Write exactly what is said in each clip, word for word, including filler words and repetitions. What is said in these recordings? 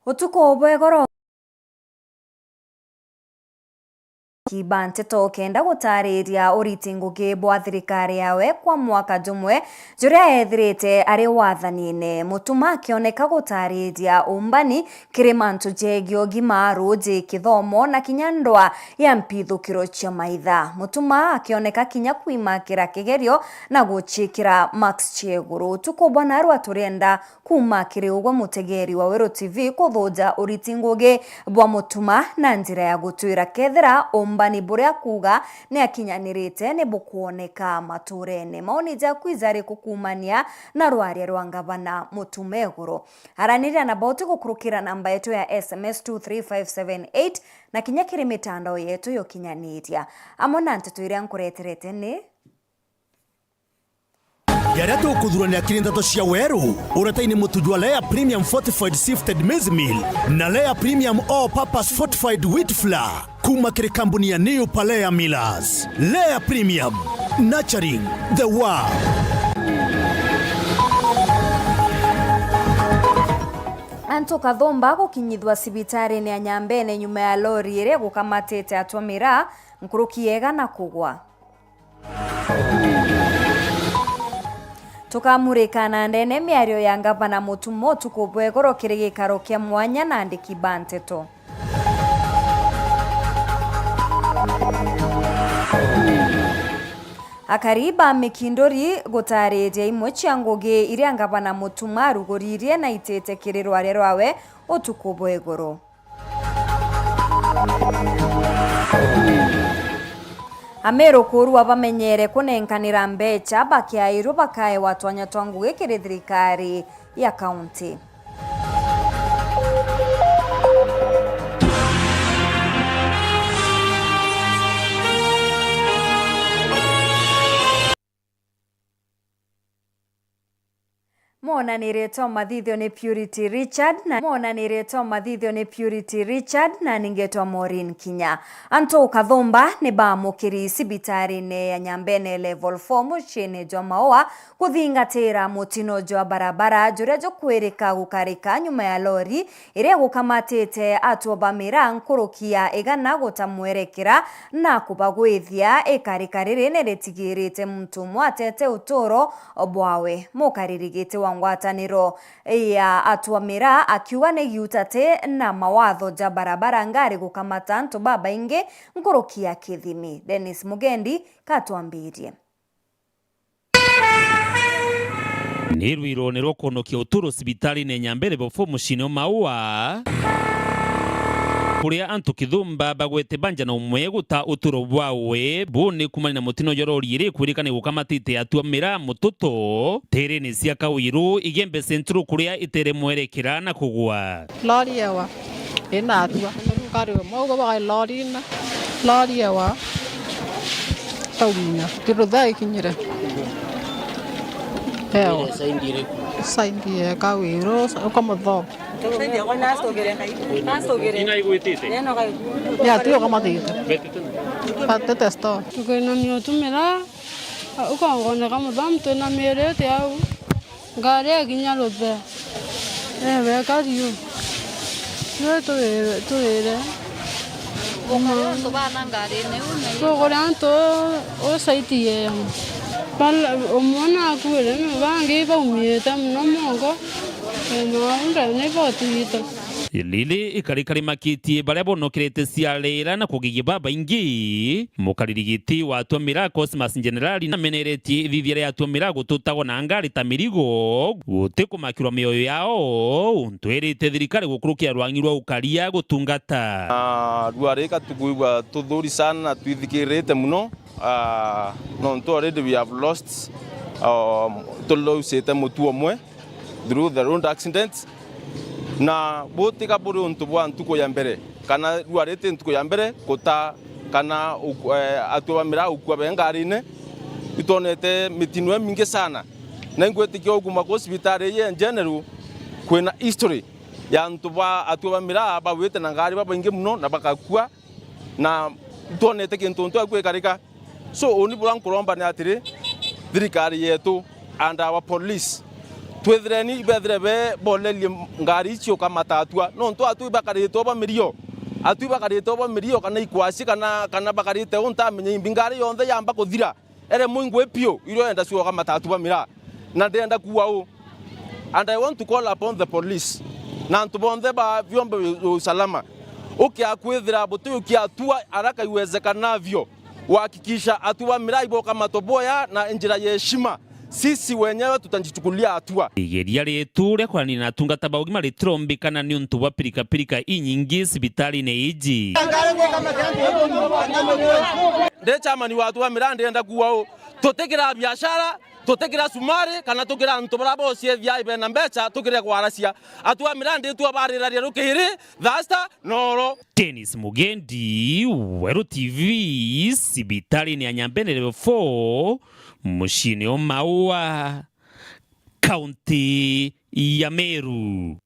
Utuku bwa igoro, Kiba Nteto kenda gutariria uriti ngugi bwa thirikari yawe kwa mwaka jumwe juria ethirite ari wathanine. Mutuma akioneka gutariria umbani kiri mantu jegii ugima, ruuji, kithomo na kinya ndwaa ya mpithukiro cia maitha. Mutuma akioneka kinya kwimakira kigerio na guciikira marks cia iguru. Utuku bwa narua turienda kuuma kiri ugwe mutegeri wa Weru T V kuthuja uriti ngugi bwa Mutuma na njira ya gutwira kethira umbani buria akuuga ni akinyanirite ni bukwoneka maturene. Maoni jaku ijariku kuumania na rwaria rwa ngavana Mutuma iguru? Araniria na bauti gukurukira namba yetu ya S M S two three five seven eight na kinya kiri mitandao yetu ya ukinyaniria. Amwe na nteto iria nkureterete ni: Jaria tukuthuranira kiri nteto cia weru, uretaini mutu jwa Lea Premium Fortified Sifted Maize Meal na Lea Premium All Purpose Fortified Wheat Flour, kuuma kiri kambuni ya New Palea Millers. Lea Premium, nurturing the world. Antu kathumba gukinyithua cibitarine ya Nyambene nyuma ya lori iria gukamatite atumia nkuruki ya igana kugwa. Tukamurika na ndene miario ya ngavana Mutuma utuku bwa igoro kiri gikaro kia mwanya na andiki ba nteto. Akari ba Mikinduri gutariria imwe cia ngugi iria ngavana Mutuma aruguririe na itite kiri rwaria rwawe utuku bwa igoro. Ameru kuurua bamenyere kunenkanira mbecha bakiairwe bakaewa twanya twa ngugi kiri thirikari ya kaunti. Mwonaniritwe mathithio ni Purity Richard na, mwonaniritwe mathithio ni Purity Richard na ningetwa Maureen Kinya. Antu kathumba ni baamukiri cibitarine ya Nyambene Level four muciine jwa Maua kuthingatira mutino jwa barabara juria jukwirika gukarika nyuma ya lori iria gukamatite atua ba miraa nkuruki ya igana gutamwerekera na kubagwithia. Ikarika riri ni ritigirite muntu umwe atete uturo bwawe. Mukariri giti wa ngwataniro ya atua miraa akiuga ni giutate na mawatho ja barabara ngari gukamata antu babaingi nkuruki ya kithimi. Dennis Mugendi katwambirie. Ni rwiro ni rwa kwonokia uturo cibitarine Nyambene Level four muciine o Maua, kuria antu kithumba bagwete banja na umwe guta uturo bwawe. Bu ni kumania na mutino jwa lori iri kwirikana gukamatite atua miraa mututu tiirine cia Kawiru, Igembe Central, kuria itere mwerekera na kugwa. Lori ewa. Ina atua. Ngari umwe ugo bagai lori na. Lori ewa. Taumia. Kirutha ikinyire. Ewa. Saindi ya Kawiru, uko Mutho. Ina igwitite. Ya, tu uko Mathita. Betite na. Batete store. Tukinamia utumira, ukongoneka Mutho, twina miiri iti au. Ngari ekinya ruthe. Ewe kariu. Twe turire, turire. Gukari antu bana ngarine iu. Tugure antu u saiti yenu. Bala, umwe nakuire, bangi baumiite mono mongo. Na undene ibotu itu. Riri ikarika rimakitie baria bonokerete ciarira na kugigia babaingi. Mukariri giti wa atua miraa Cosmas Generali nameneretie ithithia ria atua miraa gututagwa na ngari ta mirigo, guti kumakirwa mioyo yao, untu erite thirikari gukurukira rwangi rwa ukaria gutungata. Na rua rika tukwigua tuthuri sana na twithikirite mono, ah, nontu already we have lost, um, tulosite mutu umwe through the road accident. Na butika buri untu bwa ntuku ya mbere, kana rua riti ntuku ya mbere guta kana uku-, eh, atua ba miraa gukua be ngarine. Itwonete mitino imingi sana, na ingwitikia uguma ku cibitari ii in general kwina history ya antu ba atua ba miraa bawite na ngari babaingi mono na bagakua, na itwonete kintu ntu akua ikarika. So, uni buria nkuromba ni atiri, thirikari yetu and our police, Twithireni ibethire be bolerie ngari icio kamata atua, nontu atu ibakarite oba mirio. Atu ibakarite oba mirio kana ikwasi kana, kana bakarite untu amenya imbi. Ngari yonthe yamba kuthira, ere mwingwi piu, irio enda cio kamata atu ba miraa. Na ndenda kuuga uu, and I want to call upon the police na antu bonthe ba vyombo vya usalama, ukia kwithira butiukia atua haraka iwezekanavyo, uhakikisha atu ba miraa iboka matoboya na njira ya heshima. Sisi wenyewe tutajichukulia hatua. Igeria ritu ria kwanina na atungata ba ugima ritirombikana niuntu bwa pirikapirika inyingi cibitari-ini iji. Ndi chairman wa atu ba miraa, ndienda kuuga uu, tutikira biashara, tutikira sumari, kana tukira antu bara bociethia ibena mbeca, tukire kwaracia. Atu ba miraa nditua bariraria rukiri, thasta, noro. Dennis Mugendi, Weru T V, cibitari-ini ya Nyambene Level four, muciini o Maua, kaunti ya Meru.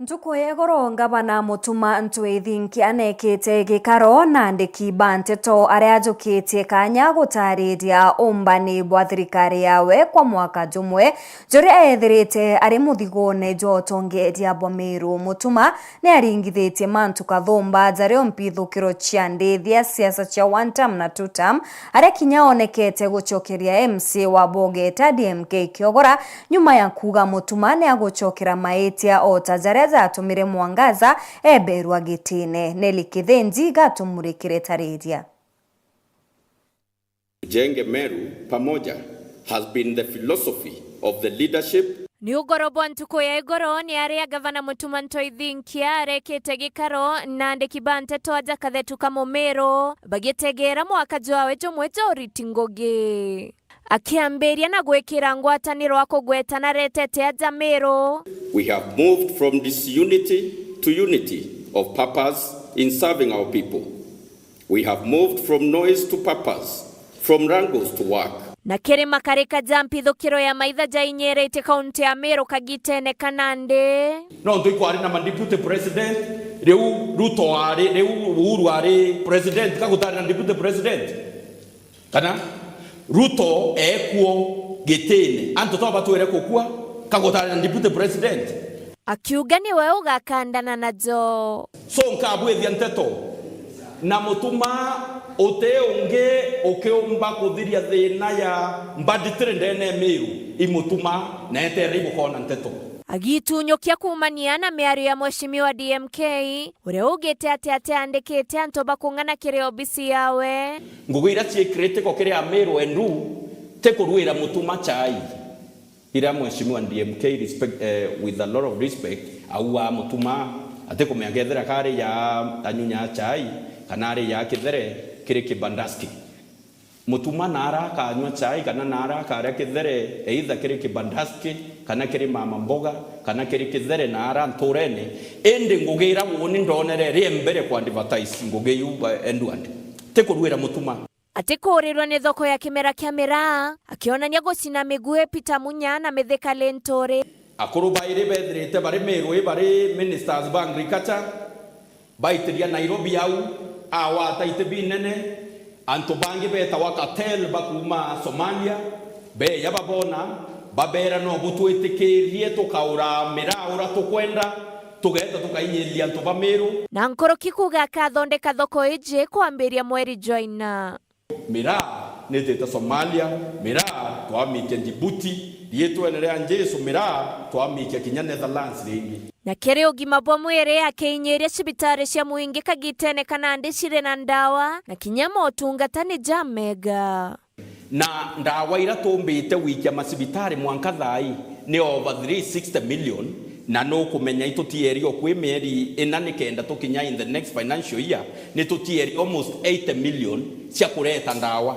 Ntuku ya igoro, ngavana Mutuma Ntwithinki anekite gikaro na andiki ba nteto aria ajukitie kanya gutariria umbani bwa thirikari yawe kwa mwaka jumwe, juria ethirite ari muthigone jwa utongeria bwa Meru. Mutuma ni aringithitie mantu kathumba jario mpithukiro cia ndithia siasa cia one term na two term, aria kinya onekete gucokeria M C A wa Bogeta D M K Kiogora nyuma ya kuuga Mutuma ni agucokera maitia o ta jaria jatumire Mwangaza eberwa gitine. Nelly Kithinji gatumurikire tariria. Tujenge Meru pamoja has been the philosophy of the leadership. Ni ugoro bwa ntuku ya igoro ni aria gavana Mutuma Ntwithinkia arekite gikaro na andiki ba nteto aja kathetu ka Mumiru, bagitegeera mwaka jwawe jumwe jwa uriti ngugi. Akiambiria na gwikira ngwataniro akugweta na retete aja Miru. We have moved from disunity to unity of purpose in serving our people. We have moved from noise to purpose, from wrangles to work. Na kiri makarika ja mpithukiro ya maitha jainyiritie kaunti ya Miru kagitene ka nandi. Nontu ikwari na ma deputy president, riu Ruto ari, riu Uhuru ari president, ka gutari na deputy president? Kana Ruto ekuo gitine, antu to batwire kukua, ka gutari na deputy president? Akiuga niwe ugakandana najo. So nkabwithia nteto, na Mutuma uti ungi ukiumba kuthiria thina ya mbanditiri ndene ya Miru, i Mutuma, na eterere ibukona nteto. Agitunyukia kuumania na miario ya Mheshimiwa D M K, uria ugite ati atiandikite antu bakung'ana kiri obisi yawe. Ngugi iria cii critical kiri Amiru endu ti kurwira Mutuma chai. Ira Mheshimiwa D M K respect, eh, with a lot of respect, auaa Mutuma, atikumenya kethira kari ya anyunya chai kana ari ya kithere kiri kibandaski. Mutuma naara akanyua chai kana naara akaria kithere, either kiri kibandaski kana kiri mama mboga kana kiri kithere naara nturene. Indi ngugi ira uuni ndonere iri mbere ku advertise ngugi iu, eh, Edward, ti kurwira Mutuma. Atikuurirwe ni thoko ya kimera kia miraa, akionania gucina miguu Peter Munya na Mithika Linturi. Akuru bairi bethirite bari Miru i bari ministers ba agriculture, baitiria Nairobi au, awata iti binene, antu bangi betawa cartel bakuuma Somalia, beeja babona, babeera, no butwitikirie tukaura miraa ura tukwenda, tugeeta tukainyiria antu ba Miru. Na nkuruki kuuga akathondeka thoko iji kwambiria mweri jwa ina. Miraa nitite Somalia, miraa twamikia Djibouti, riitwene ria Jesu miraa twamikia kinya Netherlands ringi. Na kiri ugima bwa mwiri, akiinyiria cibitari cia mwingi kagitene ka nandi ciri na ndawa, na kinya motungata ni ja mega. Na ndawa ira tumbite gwikia macibitari mwanka thaa ii ni over three sixty million, na nukumenya itutieri o kwi mieri ina nikenda tukinya in the next financial year, ni tutieri almost eighty million cia kureta ndawa.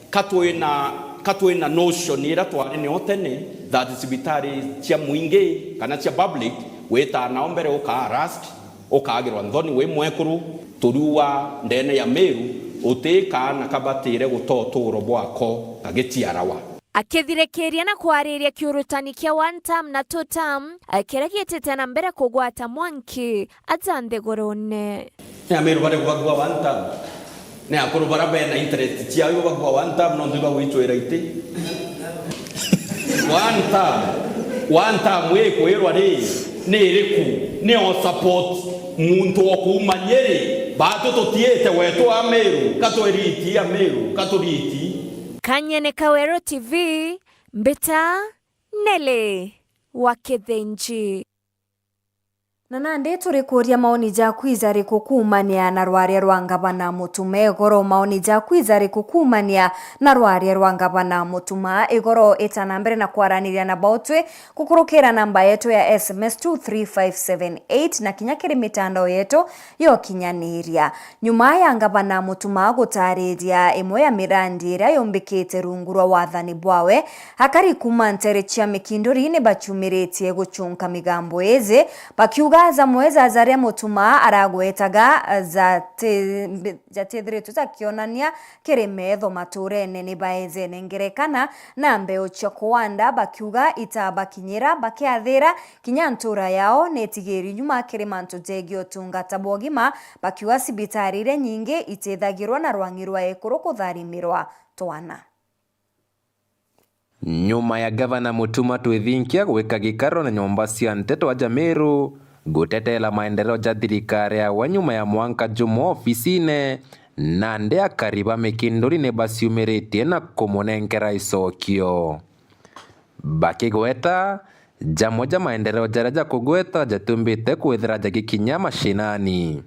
Ka twina, ka twina notion ira twari nio tene that cibitari cia mwingi kana cia public witaa nao mbere ukaa rust, ukagirwa nthoni wi mwekuru, turiua ndene ya Miru, uti kaana kabatire guta uturo bwako kagiciarawa. Akithirikiria na kwariria kiurutani kia one term na two term, kiria gitite na mbere kugwata mwanki aja nthigurune. Ni Amiru bari bagua one term? Ni akuru bara bena interest ciao ibo bagua one term, nontu ibagwicwira iti? One term, one term ikwirwa ri, ni iriku? Ni o support muntu o kuuma Nyeri? Baatu tutiite wetu a Meru, ka twiriti a Meru, ka turiti? Kanyene Kaweru T V, mbita Nelly wa Kithinji. Na nandi turi kuuria maoni jaku ijariku kuumania na rwaria rwa ngavana Mutuma igoro? Maoni jaku ijariku kuumania na rwaria rwa ngavana Mutuma igoro? Ita na mbere na kwaraniria na bautwi kukurukira namba yetu ya S M S two three five seven eight na kinya kiri mitandao yetu ya ukinyaniria. Nyuma ya ngavana Mutuma gutaariria imwe ya mirandi iria yumbikite rungu rwa wathani bwawe, akari kuuma nteere cia Mikinduri ni baciumiritie gucunka migambo iji, bakiuga jamwe ja jaria Mutuma aragwetaga jati-, jatithiritwe jakionania kiri metho matuurene ni baejene ngerekana na mbeu cia kuanda, bakiuga itabakinyira, bakiathira kinya ntuura yao ni itigiri nyuma kiri mantu jegii utungata bwa ugima, bakiuga cibitari iria nyingi itithagirwa na rwang'i rwa ekuru kutharimirwa twana. Nyuma ya Gavana Mutuma Twithinkia gwika gikaro na nyomba cia nteto aja Meru gutetela maendeleo ja thirikari yawe nyuma ya mwanka jumwe ofisine, nandi akari ba Mikinduri ni baciumiritie na kumunenkera icokio, bakigweta jamwe ja maendeleo jaria jakugweta jatumbite kwithira jagikinya mashinani.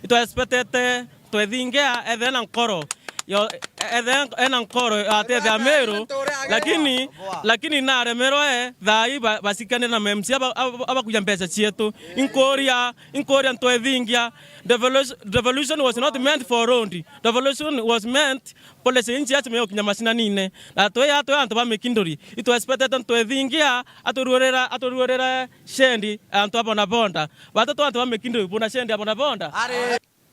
Itwespetete Twethingia ethe na nkoro yo, ethe ena nkoro atethea Meru, lakini, lakini naremerwe thaai ba-, basikane na M C A aba-, aba-, abakuja mbeca cietu. Inkuria, inkuria Ntwethingia, devolution, devolution was not meant for road. Devolution was meant policy inji atumie gukinya macinanine. Na twi a-, twi antu ba Mikinduri, itwespetete Ntwethingia aturuurira, aturuurire shendi antu a bonaboda. Batatu antu ba Mikinduri buna shendi ya bonaboda.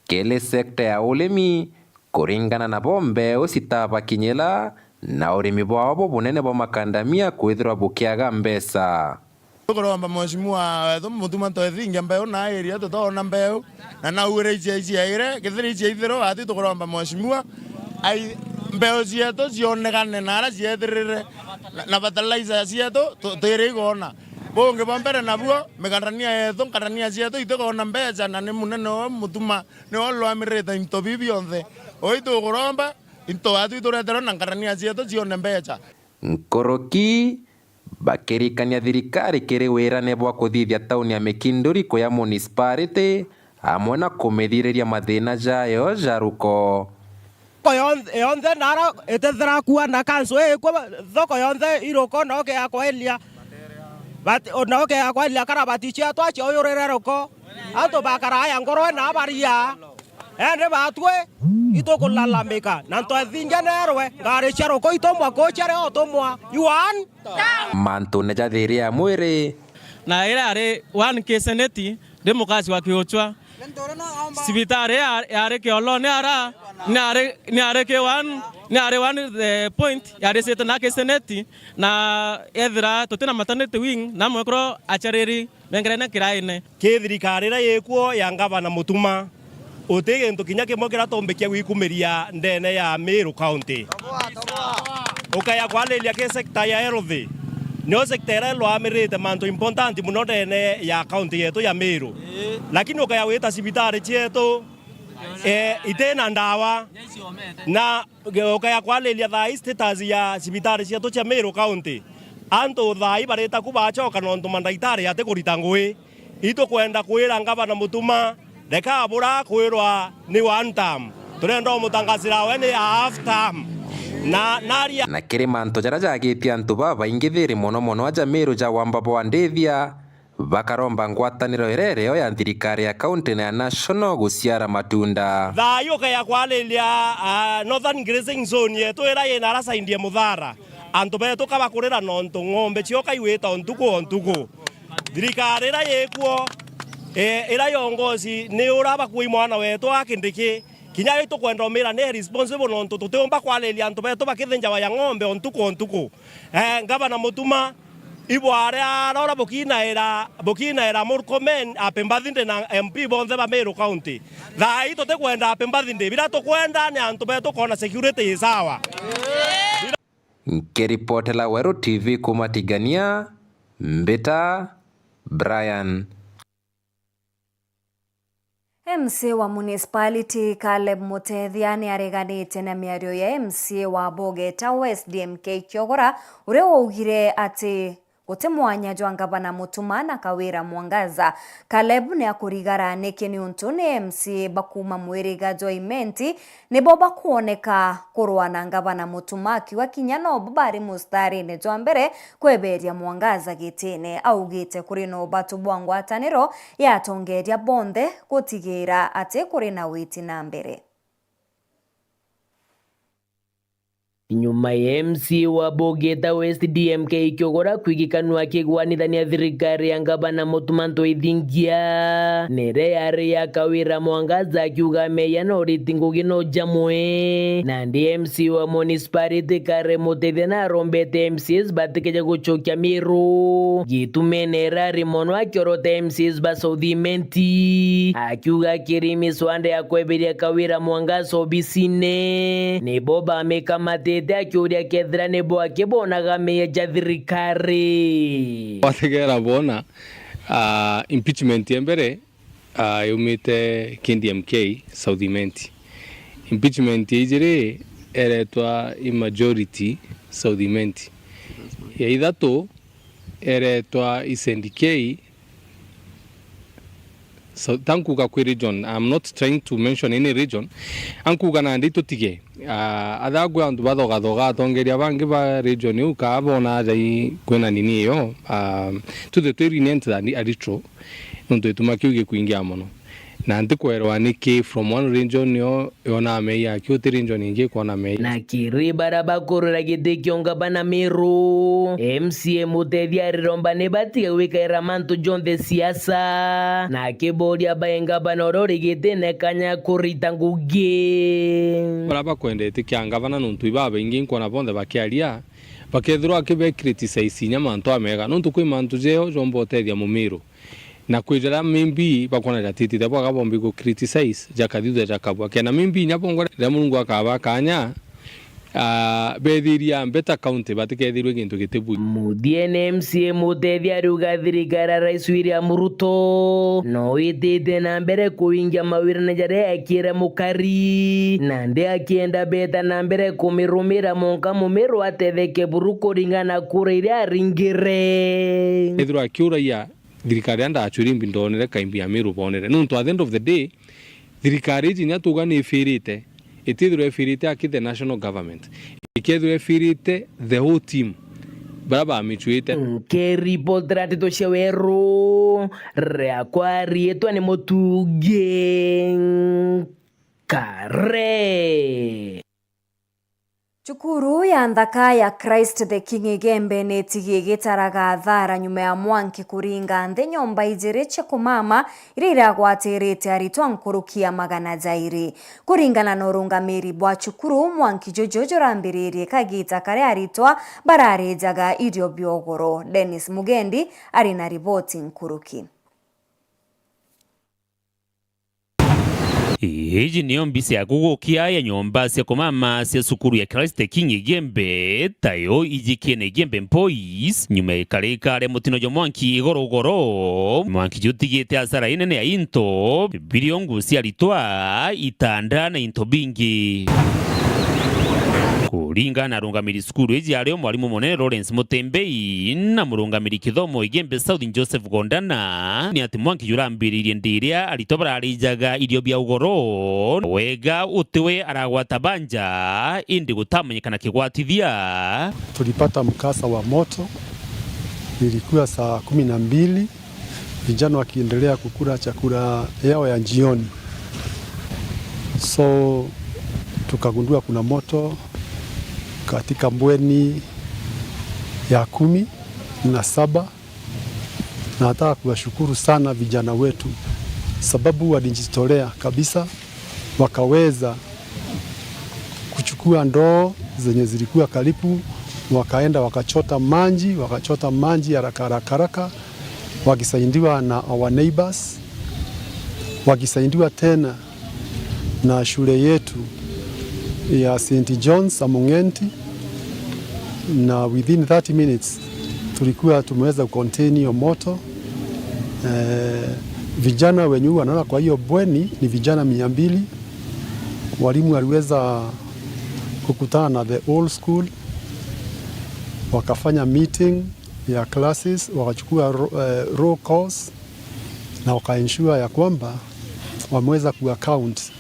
Kiri sekta ya urimi, kuringana nabo, mbeu citabakinyira, na urimi bwao bubunene bwa makandamia kwithirwa bukiaga mbeca. Tukuromba mheshimiwa wetu Mutuma Twethingia mbeu na area tutoona mbeu, na naugire iciaire, kethira iciaithirwa, ati tukuromba mheshimiwa ai-, mbeu cietu cionekane na aria ciethirire, na, na fertilizer cietu tu-, twiri igona. Bungi bwa mbere nabuo, mikandania yetu, nkandania cietu itikoona mbeca, na ni munene o Mutuma niwe urwamirite into biu bionthe. Uu itukuromba, into atu itureterwe na nkandania cietu cione mbeca. Nkuruki, bakirikania thirikari kiri wirane bwa kuthithia tauni ya Mikinduri kuya municipality, amwe na kumithiriria mathina jayo ja ruko. Thoko yonthe, yonthe nara itethera kuwa na kanso ikwa, thoko yonthe iruko na ukeya kwailia. But, na ukeya kwailia karabati cia twacio uyurire ruko. Antu bakara aya ngoro na baria. Ende batwe, itukulalamika, na Ntwethingia nerwe, ngari cia ruko itumwa kucia ri utumwa. Iwan. Mantune ja thiiri ya mwiri. Na iria ari one K Seneti, ndi mukasi wa Kiuchwa. Cibitari ya-, yari Kioloni ara, ni ari, ni ari K one, ni ari one, eh, point, yari cite na K Seneti, na ethira tutina maternity wing, na mwekuru aciariri bengerene kiraine. Ki thirikari iria yikuo ya ngavana Mutuma, uti gintu kinya kimwe kiria tumbikia gwikumiria ndene ya Meru County. Ukaya kwariria ki sector ya health, nio sector iria irwamirite mantu important muno ndene ya county yetu ya Meru. Lakini ukaya gwita cibitari cietu, eh, itina ndawa. Na ukaya kwariria thaa ii status ya cibitari cietu cia Meru County, antu thaa ii barita ku bacoka nontu mandagitari ati kurita ngugi. Itukwenda kwira ngavana Mutuma, reka abura kwirwa ni one term. Turenda umutangasira we ni a half term. Na naria. Na kiri mantu jaria jagitie antu babaingi thiiri mono mono aja Meru ja wamba bwa ndithia, bakaromba ngwataniro iria irio ya thirikari ya county na ya national guciara matunda. Thaa ii ukaya kwariria, ah, Northern Grazing Zone yetu iria yina ara side ya Muthara. Antu betu kabakurira nontu ng'ombe cioka igwita o ntuku o ntuku. Thirikari iria yikuo, eh, iria yongoci ni ura bakui mwana wetu a Kindiki. Kinya itukwenda umira ni responsible nontu tutiumba kwariria antu betu bakithinjawa ya ng'ombe o ntuku o ntuku. Eh, ngavana Mutuma, ibware arora bukinaira, bukinaira Murkomen happy birthday na M P bonthe ba Meru County. Thaa ii tutikwenda happy birthday. Biria tukwenda ni antu betu kona security i sawa. Nkiripotela Weru T V kuuma Tigania, mbita Brian. M C A wa municipality Caleb Mutethia ni areganite na miario ya M C A wa Bogeta West D M K Kiogora, uria waugire ati guti mwanya jwa ngavana Mutuma na Kawira Mwangaza. Caleb ni akurigara niki niuntu ni M C A ba kuuma mwiriga jwa Imenti nibo bakwoneka kurwa na ngavana Mutuma, akiuga kinya nobo bari mustarine jwa mbere kweberia Mwangaza gitine. Augite kuri na ubatu bwa ngwataniro ya atongeria bonthe gutigira ati kuri na witi na mbere. Nyuma ya M C A wa Bogeta West D M K Kiogora kwigikanua akigwanithania thirikari ya ngavana Mutuma Ntwithingia, nere yari ya Kawira Mwangaza akiuga meya no riti ngugi no jamwe. Nandi M C A wa municipality Kare Mutethia narombete M C As batikeje gucokia Miru. Gitumene rari mono akiorota M C As ba South Imenti, akiuga kiri miswanda ya kweberia Kawira Mwangaza obisine, nibo bamikamatite akiuria kethira nibo akibonaga meya ja thirikari. Wategera bona, ah, impeachment ya mbere, ah, yumite K D M K South Imenti. Impeachment ya ijiri eretwa i majority South Imenti. Ya ithatu eretwa i Saint K. So, tankuga kwi region, I'm not trying to mention any region. Ankuga nandi tutige. Ah, athagwe antu bathogathoga atongeria bangi ba region iu kaa bona aja i kwina nini iyo. Ah, tuthe twi lenient than a little. Nontu gituma kiu gikwingia mono. Na ntikwerwa niki from one region yo yonaa meya, aki uti region ingi ikwona meya. Na kiri baria bakurira giti kio ngavana Miru, M C A Mutethia ariromba ni batige gwikaira mantu jonthe siasa, na akiboria bae ngavana uria uri gitine kanya kurita ngugi. Baria bakwenda giti kia ngavana, nontu ibabaingi nkwona bonthe bakiaria, bakethirwa aki be criticize inya mantu amega, nontu kwi mantu jeo jomba utethia Mumiru. Na kwi jaria maybe bakwona jatitite bwaga bombi gu criticize, jakathithua jakabua. Kenda maybe inya bongwa riria Murungu akaba kanya, ah, bethiria Mbita County batikethirwe gintu gitibui. Muthiene M C A Mutethia ariuga thirikari ya Rais William Ruto no itite na mbere kuingia mawirane jaria ekire mukari, nandi akienda beta na mbere kumirumira monka Mumiru atetheke buru kuringana na kura iria aringire. Ethirwa akiuragia thirikari ya ndachuri mbi ndonere kaimbi ya Miru bonere. Nontu at the end of the day, thirikari iji inya tuga ni ifirite, itithirwa ifirite aki the national government. Ikethirwa ifirite the whole team, baria bamichuite. Nkiripotera ndeto cia Weru, riakwa riitwa ni Mutungi Kare. Cukuru ya nthaka ya Christ the King Igembe ni itigi igitaraga athara nyuma ya mwanki kuringa nthi nyomba ijiri cia kumama iria iragwatirite aritwa nkuruki ya magana jairi. Kuringana na urungamiri bwa cukuru, mwanki juju jurambiririe kagita karia aritwa bararijaga irio bia ugoro. Dennis Mugendi ari na riboti nkuruki. Iji niyo mbica ya kugukia ya nyomba cia kumama cia cukuru ya Christ the King Igembe, tayo ijikiene Igembe Boys, nyuma ikarika ria mutino jwa mwanki igoro ugoro. Mwanki jutigite asara inene ya into, birio, nguo cia aritwa, itanda na into bingi. Kuringana na arungamiri cukuru iji, ario mwarimu munene Lawrence Mutembei na murungamiri kithomo Igembe South Joseph Gondana, ni ati mwanki jurambiririe ndi iria aritwa bararijaga irio bia ugoro, wega utiwe aragwata banja, indi gutamenyekana kigwatithia. Tulipata mkasa wa moto, ilikuwa saa kumi na mbili, vijana wakiendelea kukula chakula yao ya jioni. So, tukagundua kuna moto katika bweni ya kumi na saba, na nataka kuwashukuru sana vijana wetu, sababu walijitolea kabisa, wakaweza kuchukua ndoo zenye zilikuwa karibu, wakaenda wakachota maji, wakachota maji haraka, haraka, haraka, wakisaidiwa na our neighbors, wakisaidiwa tena na shule yetu ya Saint John's Amung'enti, Na within thirty minutes tulikuwa tumeweza kucontain hiyo moto. Eh, vijana wenye huwa wanaona kwa hiyo bweni ni vijana mia mbili. Walimu waliweza kukutana na the whole school, wakafanya meeting ya classes, wakachukua ro-, eh, roll calls na wakaensure ya kwamba wameweza kuaccount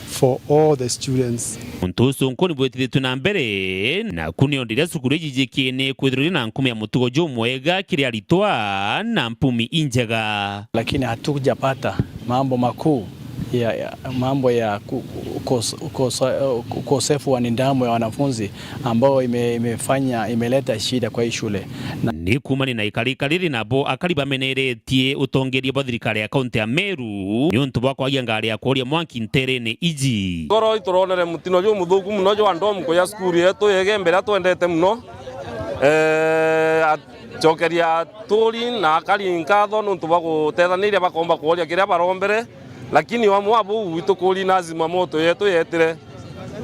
for all the students. Untu ucio nkuni bwitithitue na mbere, naku ni ondiria cukuru iji jikiene kwithirwa iri na nkumi ya mutugo jumwega kiri aritwa na mpumi injega. Lakini hatujapata mambo makuu ya, ya, mambo ya ku-, ukos-, ukos-, ukosefu wa nidhamu ya wanafunzi ambao ime-, imefanya, imeleta shida kwa hii shule. Na ni kuumania na ikarika riri nabo akari bameneretie utongeria bwa thirikari ya kaunti ya Meru niuntu bwa kwagia ngari ya kworia mwanki nterene iji. Igoro ituronere mutino jumuthuku muno jwa ndomu kuya cukuru yetu ya Igembe iria twendete muno. Eh, acokeria aturi na akari nkatho niuntu bwa gutethaniria bakomba kworia kiria barombere. Lakini wamwe wa buu, itukuri na zimamoto yetu yetire.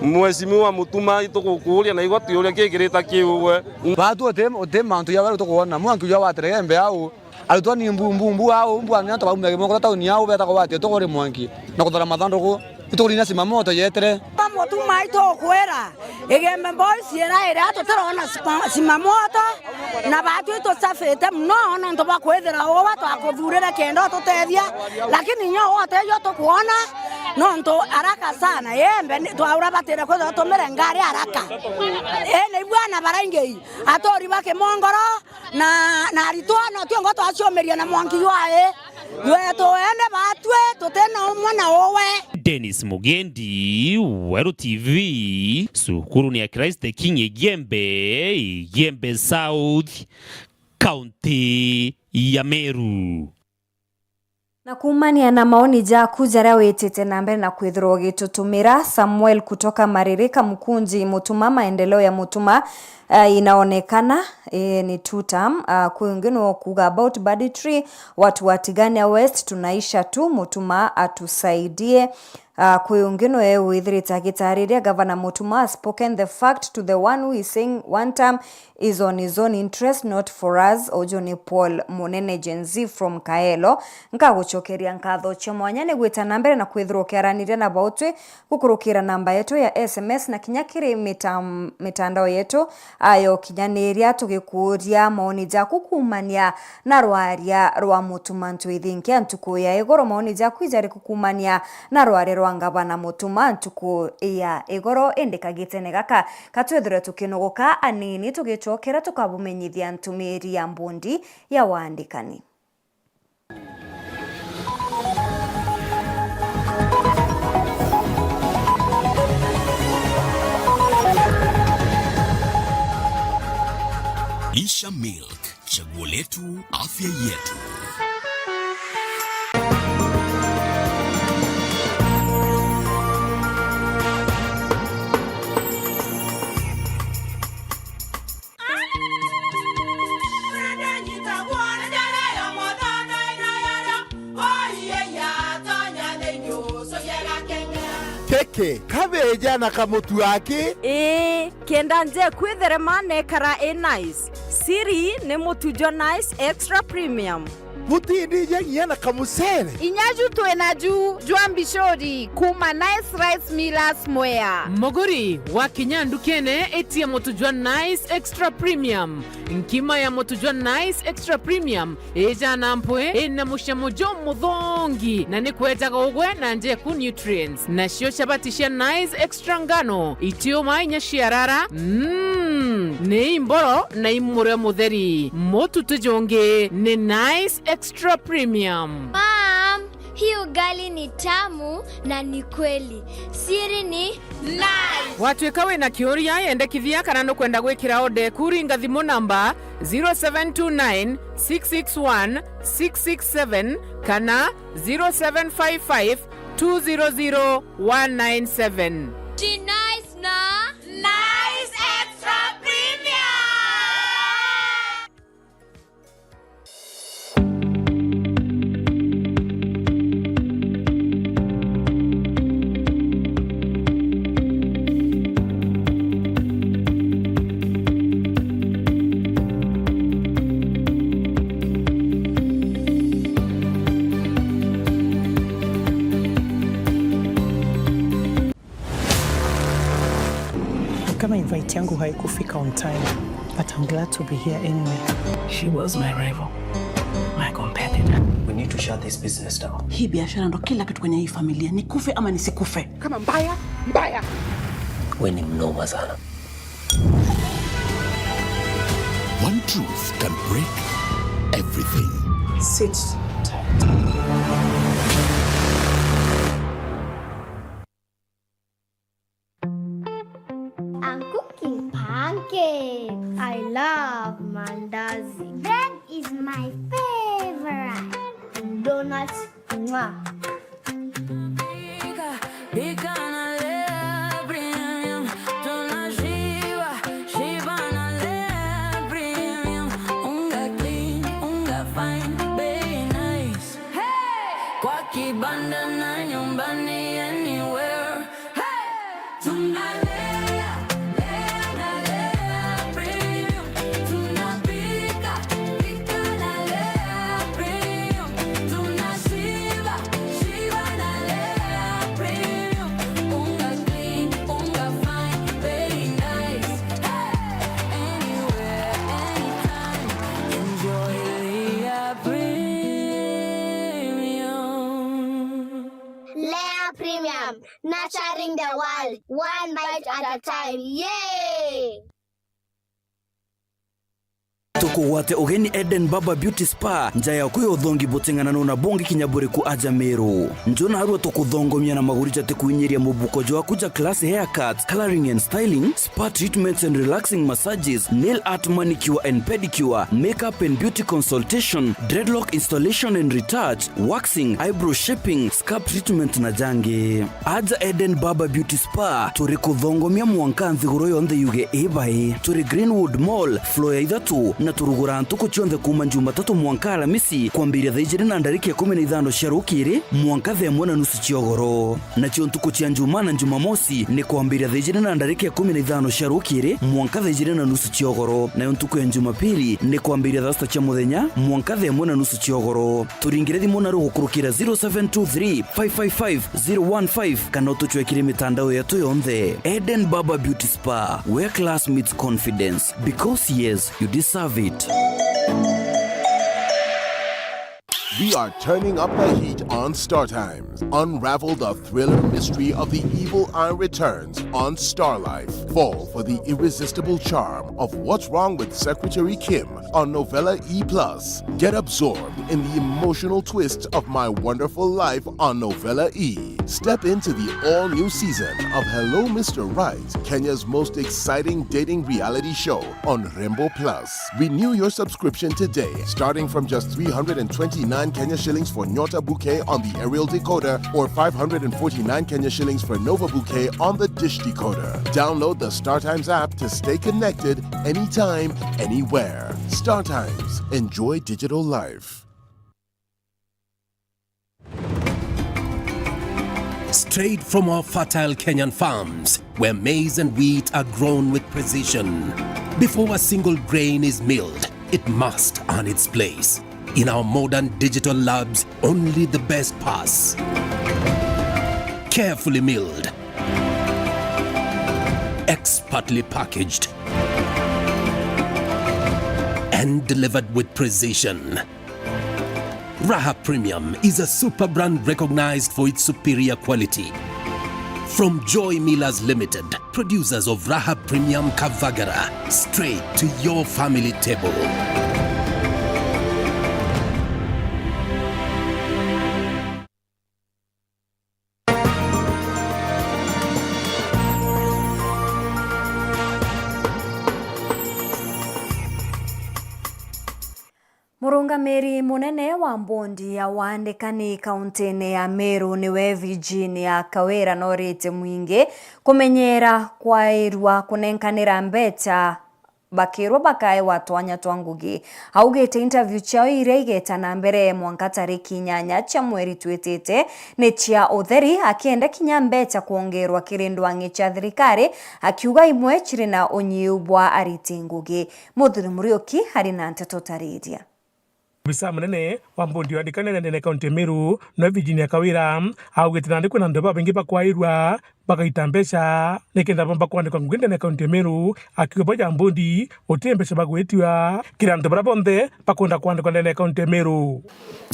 Mheshimiwa Mutuma, itugukuuria na igwa twiuria kikirita kiugwe. Baatu uti, uti mantu ja baria tukwona. Mwanki jwa waterege mbe au. Arutwa ni mbu, mbu, mbu au, mbu ania tubaumia gimoko tauni au, beta kubatia tukuri mwanki. Na kuthara mathanduku. Itukuri na zimamoto yetire. Mutuma itukwira. Igembe Boys ira iria tutirona sima-, simamoto, na baatwi itucabite mono nontu bwa kwithira uwe twakuthurire kenda ututethia, lakini inya uwe utethio tukwona nontu haraka sana. Igembe ni, twaura batire kwithira utumire ngari haraka. Ii, ni bwana baraingi aturi ba Kimongoro na, na aritwa no tiongo twaciumiria na mwanki jwa ii. Jwetu ene baatwi tutina umwe na uwe. Dennis Mugendi, Weru T V, cukuru ni ya Christ the King Igembe, Igembe South, County ya Meru. Na kuumania na maoni jaku jaria witite na mbere na kwithirwa ugitutumira, Samuel kutoka Mariri, Kamukunji, Mutuma, maendeleo ya Mutuma, ah, inaonekana, eh, ni two term. Ah, kwi ungi ni ukuuga about banditry, watu wa Tigania West tunaisha tu, Mutuma atusaidie. Ah, kwi ungi noe withirite agitariria Gavana Mutuma has spoken the fact to the one who is saying one term is on his own interest, not for us. Uju ni Paul Munene, Gen Z from Kaelo. Nkagucokeria nkatho cia mwanya ni gwita na mbere na kwithirwa ukiaraniria na bautwi gukurukira namba yetu ya S M S na kinya kiri mita-, mitandao yetu ya ukinyaniria, tugikuuria maoni jaku kuumania na rwaria rwa Mutuma ntwithinkia ntuku ya igoro. Maoni jaku ijariku kuumania na rwaria rwa Ngavana Mutuma ntuku ya igoro? Indi kagitene gaka, katwithirwe tukinogoka anini, tugicokera tukabumenyithia ntumiri ya mbundi ya waandikani. Lisha Milk, chaguo letu, afya yetu. Keke, kabeja na kamutu aki. Ii, kenda nje kwitherema nekara i nice. Siri ni mutu jwa Nice Extra Premium. Butindije nginya na kamucere. Inya ju twina ju jwa mbicuri kuma Nice Rice Millers Mwea. Muguri, wakinya ndukene, itia mutu jwa Nice Extra Premium. Nkima ya mutu jwa Nice Extra Premium ijana mpwi, ina mucamo jumuthongi, na ni kwejaga ugwe na njeku nutrients. Nacio chabati cia Nice Extra ngano, itiuma inya ciarara, mm, ni imboro na imurio mutheri. Mutu ti jungi ni Nice Extra Premium. Mom, hii ugali ni tamu na ni kweli. Siri ni Nice. Watuika wina kiuria, yendekithia kana nukwenda gwikira order eku, ringa thimu namba zero seven two nine, six six one, six six seven kana zero seven five five, two zero zero, one nine seven. Ji Nice na Nice Extra Premium. Kama invite yangu haikufika on time, but I'm glad to be here anyway. She was my rival, my competitor. We need to shut this business down. Hii biashara ndo kila kitu kwenye hii familia, nikufe ama nisikufe. Kama mbaya, mbaya. We ni mnoma sana. One truth can break everything. Sit tight. I'm cooking pancakes. I love mandazi. Bread is my favorite. Donuts. Mwah. Pika, pika na Lea Premium. Tunashiba, shiba na Lea Premium. Unga clean, unga fine, bei nice. Hey! Kwa kibanda na nyumbani, anywhere. Hey! Tunalea, lea na Lea Premium. Tunapika, pika na Lea Premium. Tunashiba, shiba na Lea Premium. Unga clean, unga fine, very nice. Hey! Anywhere, anytime, enjoy Lea Premium. Lea Premium, nurturing the world, one bite at a time. Yay! Tukugwate ugeni Eden Barber Beauty Spa, nja yaku ya uthongi buting'anano na bungi kinya buriku aja Meru. Nju narua tukuthongomia na maguri jatikuinyiria mubuko jwaku ja class haircuts, colouring and styling, spa treatments and relaxing massages, nail art, manicure and pedicure, makeup and beauty consultation, dreadlock installation and retouch, waxing, eyebrow shaping, scalp treatment na jangi. Aja Eden Barber Beauty Spa, turi kuthongomia mwanka nthiguru yonthe yuge ibai. Turi Greenwood Mall, floor ya ithatu, na turugura ntuku cionthe kuuma Jumatatu mwanka Alamisi, kwambiria thaa ijiri na ndarika ikumi na ithano cia rukiri, mwanka thaa imwe na nusu cia ugoro. Nacio ntuku cia Njumaa na Njumamosi ni kwambiria thaa ijiri na ndarika ikumi na ithano cia rukiri, mwanka thaa ijiri na nusu cia ugoro. Nayo ntuku ya Njumapili ni kwambiria thaa sita cia muthenya, mwanka thaa imwe na nusu cia ugoro. Turingire thimu naru gukurukira zero seven two three, five five five, zero one five, kana utucwekire mitandao yetu yonthe. Eden Barber Beauty Spa, where class meets confidence. Because yes, you deserve it. We are turning up the heat on Star Times. Unravel the thriller mystery of the evil eye returns on Star Life. Fall for the irresistible charm of What's Wrong with Secretary Kim on Novella E plus. Get absorbed in the emotional twist of My Wonderful Life on Novella E. Step into the all-new season of Hello Mister Right, Kenya's most exciting dating reality show on Rembo Plus. Renew your subscription today, starting from just three hundred and twenty-nine Kenya shillings for Nyota Bouquet on the aerial decoder or five hundred and forty-nine Kenya shillings for Nova Bouquet on the dish decoder. Download the StarTimes app to stay connected anytime, anywhere. StarTimes. Enjoy digital life. Straight from our fertile Kenyan farms, where maize and wheat are grown with precision. Before a single grain is milled, it must earn its place. In our modern digital labs, only the best pass. Carefully milled, expertly packaged, and delivered with precision. Raha Premium is a super brand recognized for its superior quality. From Joy Millers Limited, producers of Raha Premium Kavagara, straight to your family table. Murungamiri munene wa mbondi ya waandikani kauntine ya Meru niwe Virginia Kawira norite mwingi kumenyera kwairwa kunenkanira mbecha bakirwa bakaewa twanya twa ngugi. Augite interview ciao iria igeta na mbere mwanka tariki inyanya cia mweri twitite ni cia utheri, akienda kinya mbecha kwongerwa kiri ndwang'i cia thirikari, akiuga imwe ciri na unyiu bwa ariti ngugi. Muthuri Muriuki ari na nteto tariria. Obisa munene wa mbondi ya andikania ndene ya kaunti ya Meru, no Virginia Kawira, augite nandi kwina antu babaingi bakwairua bagaita mbeca nikenda bomba kwandikwa ngugi ndene ya kaunti ya Meru, akiuga bo ja mbondi guti mbeca bagwitiwa kiri antu baria bonthe bakwenda kwandikwa ndene ya kaunti ya Meru.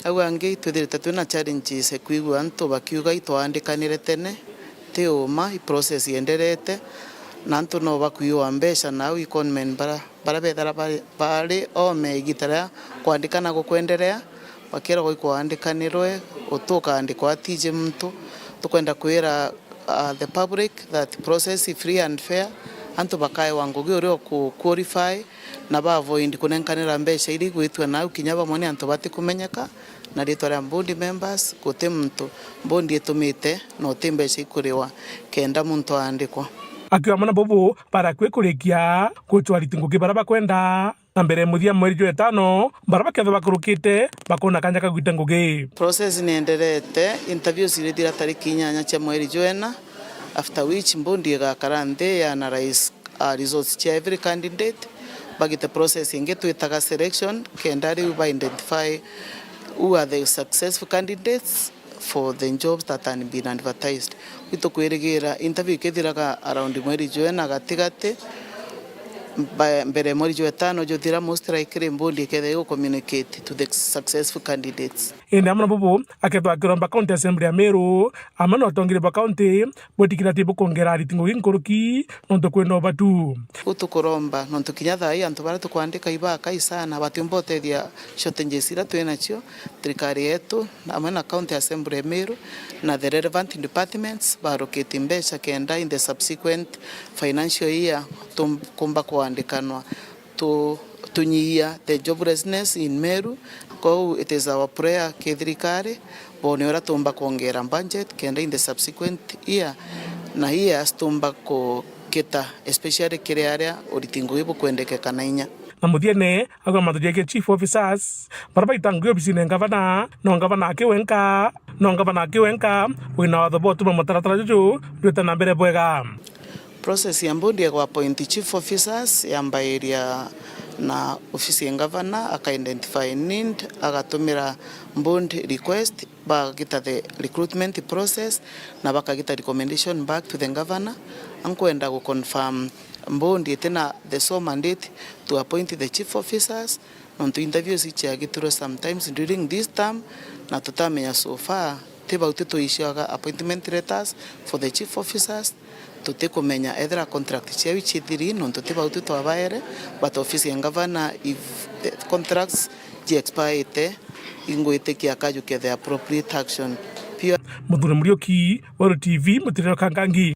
Au angi twithirite twina challenges e kwigua antu bakiuga itwaandikanire tene, ti uma, i process ienderete, na antu no bakuiwa mbeca na au i conmen bara, bara bethira bari, bari ome igita ria kwandikana gukwenderea, bakiragwa ikwaandikanirwe, utukaandikwa atiji muntu. Tukwenda kwira, uh, the public that process is free and fair, antu bakaewa ngugi uria uku qualify, na ba avoid kunenkanira mbeca iria igwitwa nau kinya bamwe ni antu batikumenyeka, na ritwa ria board members, guti muntu board itumite, na uti mbeca ikuriwa kenda muntu aandikwa. Akiuga amwe na bubu barakwi kurikia gucwariti ngugi baria bakwenda, na mbere ya muthia mweri jwa itano, baria bakethwa bakurukite bakona kanya ka gwita ngugi. Process ni enderete, interviews irithira tariki inyanya cia mweri jwa ina, after which board igakara nthi ya analyze uh, results cia every candidate, bagite process ingi twitaga selection, kenda riu ba identify who are the successful candidates for the jobs that had been advertised. Riu tukwirigira interview ikithiraga around mweri jwa ina gatigati, ba-, mbere mweri jwa itano juthira, most likely board ikethira igu communicate to the successful candidates. Indi amwe na bubu, akethwa akiromba County Assembly ya Meru, amwe na utongiri bwa county, bwitikiria ati bukongera ariti ngugi nkuruki nontu kwina ubatu. Riu tukuromba nontu kinya thaa ii antu baria tukwandika ibakai sana, batiumba utethia shortages iria twinacio, thirikari yetu amwe na County Assembly ya Meru na the relevant departments barukite mbeca kenda in the subsequent financial year tum-, kumba kwandikanwa. Tu-, tunyihia the joblessness in Meru. Kou it is our prayer ki thirikari bone uria tumba kwongera budget kenda in the subsequent year na years tumba kugita, especially kiri aria uriti ngugi bukwendekeka na inya. Na muthiene, auga mantu jegie chief officers baria baita ngugi obisine ya ngavana, no ngavana aki wenka, no ngavana aki wenka wina watho bwa utuma mutaratara juju jwita na mbere bwega. Process ya board ya gwa appoint chief officers yambairia na ofisi ya ngavana aka identify need, agatumira board request, bagita the recruitment process na bakagita recommendation back to the governor. Ankwenda gu confirm board itina the sole mandate to appoint the chief officers. Nontu interviews iciagitirwe sometimes during this term, na tutamenya so far, ti bau ti tuiciaga appointment letters for the chief officers, tutikumenya ethira contract ciao icithiri, nontu ti bau ti twabaere, but office ya governor, if the contracts ji expire, ingwitikia akajukia the appropriate action. Pure. Muthuri Muriuki, Weru T V, Mutiriro Kangangi.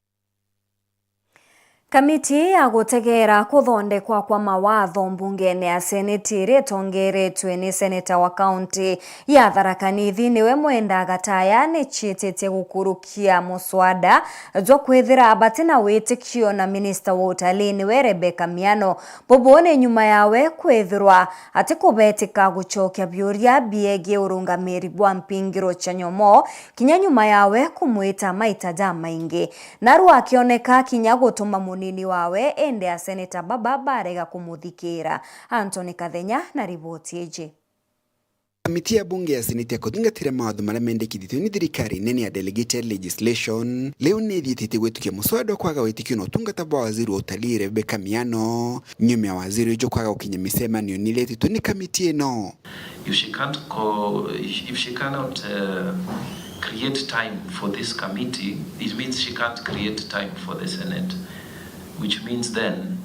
Kamiti ya gutegeera kuthondekwa kwa mawatho mbungene ya Seneti iria itongeretwe ni seneta wa kaunti ya Tharaka Nithi niwe Mwenda Gataya niciititie gukurukia muswada jwa kwithira batina witikio na minista wa utalii niwe Rebecca Miano. Bubu ni nyuma yawe kwithirwa atikubetika gucokia biuria biegie urungamiri bwa mpingiro cia nyomo, kinya nyuma yawe kumwita maita jamaingi. Naru akioneka kinya gutuma munini wawe, indi aseneta baba barega kumuthikira. Anthony Kathenya na riboti iji. Kamiti ya bunge ya Seneti ya kuthingatira mawatho maria mendekithitue ni thirikari nene ya delegated legislation, riu ni ithiitite gwitukia muswada wa kwaga witikio na utungata bwa waziri wa utalii Rebecca Miano, nyuma ya waziri uju kwaga gukinya micemanio ni iria ititwe ni kamiti ino. If she can't co-, if, if she cannot, uh, create time for this committee, it means she can't create time for the Senate, which means then